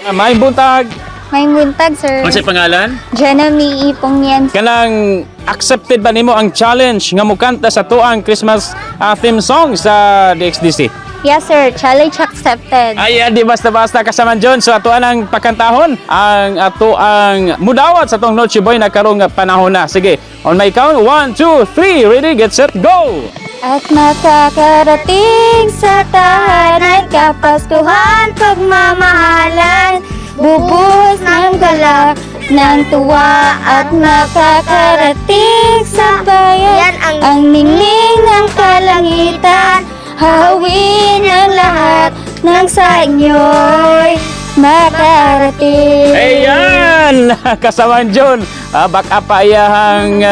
Maayong buntag. Maayong buntag, sir. Ano pangalan? Jenna May Ipong yan. Kanang accepted ba nimo ang challenge nga mukanta sa tuang Christmas theme song sa DXDC? Yes, sir. Challenge accepted. Ayan, di basta-basta, kasaman John. So ato ang pakantahon ang ato ang mudawat sa atong Noche Buena karong panahon na. Sige, on my count, 1, 2, 3, ready, get set, go! At makakarating sa tahanan, kapaskuhan, pagmamahalan, bubuhos ng galak, ng tuwa at makakarating sa bayan. Yan ang- Ang ningning ng kalangitan, hawin ang lahat ng sa inyo'y makarating. Ayan! Kasaman John. Back up pa iyahang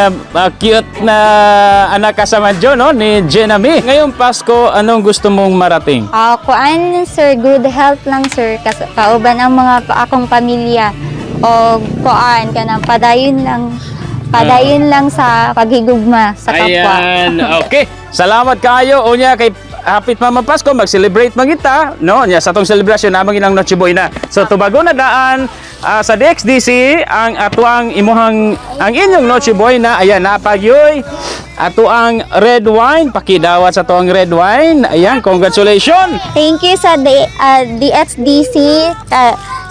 cute na anak, kasaman John, no? Ni Jenna May. Ngayong Pasko, anong gusto mong marating? Kuan, sir, good health lang, sir. Kas kauban ang mga akong pamilya. O kuan kanang padayon lang sa paghigugma sa kapwa. Ayan, okay. Salamat kayo. Unya kay hapit man Pasko, mag-celebrate man kita, no? Nya sa atong selebrasyon namang ilang Noche Buena. So tubago na daan sa DXDC ang atuang imuhang ang inyong Noche Buena. Ayan, napagyoy ato ang red wine, pakidawat sa tuang red wine. Ayan, congratulations. Thank you sa DXDC,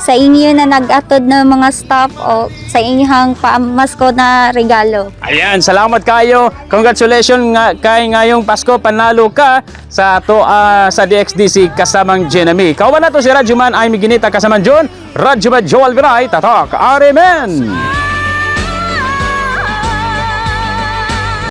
sa inyo na nag-atod ng mga staff o sa inyong pamasko na regalo. Ayan, salamat kayo. Congratulations nga kay ngayong Pasko panalo ka sa ato sa DXDC kasamang Jenemy. Kauban nato si Radyoman Ay Ginita kasamang John, Radyoman Joel Viray, Tatak, Aremen.